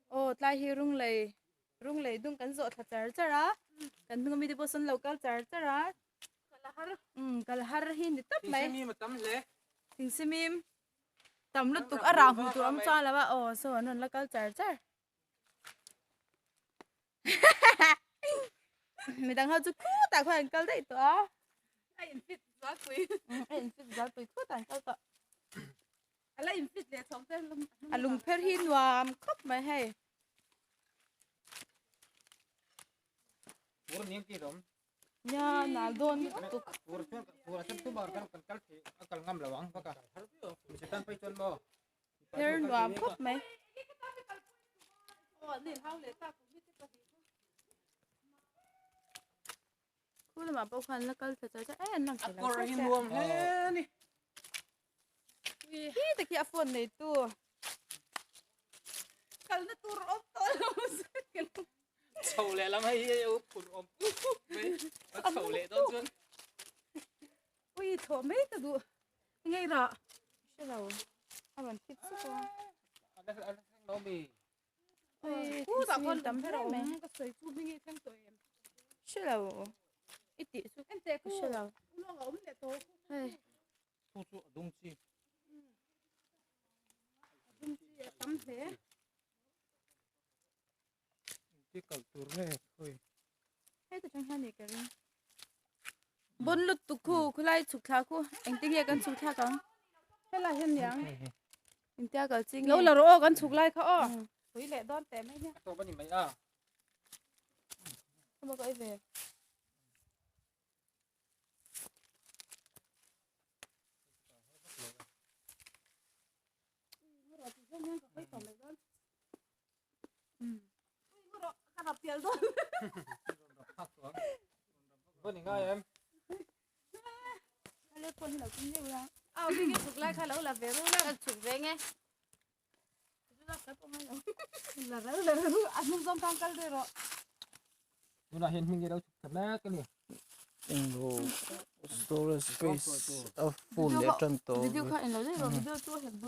Aw tlai hi Runglei Runglei dung kan zawh thla char char a kan hnung ami te pawh sawn lo kal char char a umm kal har hi ni tawp mai Thingsimim a tam hle. Thingsimim tam lutuk a rah hmuh tur awm chuan lo a aw saw an rawn la kal char char. Midang ho chu khutah khuan an kal daih tawh a. A in fit zal pui. A in fit zal pui khutah an kal tawh. A la in fit leh chhawng te A lung pher hi nuam khawp mai hei. Pur ning ti rom. Nia nal dawn lutuk. Pur chuan pur a chan tu bar kan kan kal thei a kal ngam lo ang baka. Mi setan pai chuan maw. Pher nuam khawp mai. Khu lamah pawh khan la kal thla char char em an lang thei lo Kawr hi nuam hle ni. Hi te khi a phone nei tu. Kalna tur awm tawh lo. Chho leh lam hei hi u phun awm pup mai. A chho leh dawn chuan. Ui thaw mai ka duh. Ngei rah. Hre lo. A rawn thip sup a. A la thleng lo mi. Ui, Khu dah khawn tam ber hle awm. mai. Ka sawi chu hming i thleng tawh em. Hre lo. I tih chu. En teh khu. Hre lo. Lawng a awm leh tawh. Hei. Thu chu a dung chi. A dung chi a tam hle. Engti kal tur nge khawi. Hei ta tang hian ni ka ring. Bon lutuk khu khulai chhuk thla khu engti nge kan chhuk thlak ang. Helai hian niang. Engtia kal chi nge. Lo la rawh aw kan chhuk lai kha aw. Pui leh dawn teh mai nia. A tawp a ni mai a. Ka ka ei ve. Tunah hian hming hi lo chhuk thla mek a ni. Englo storage space a full leh tan tawh. Video kha englo daih rawh video chu a hek dawn.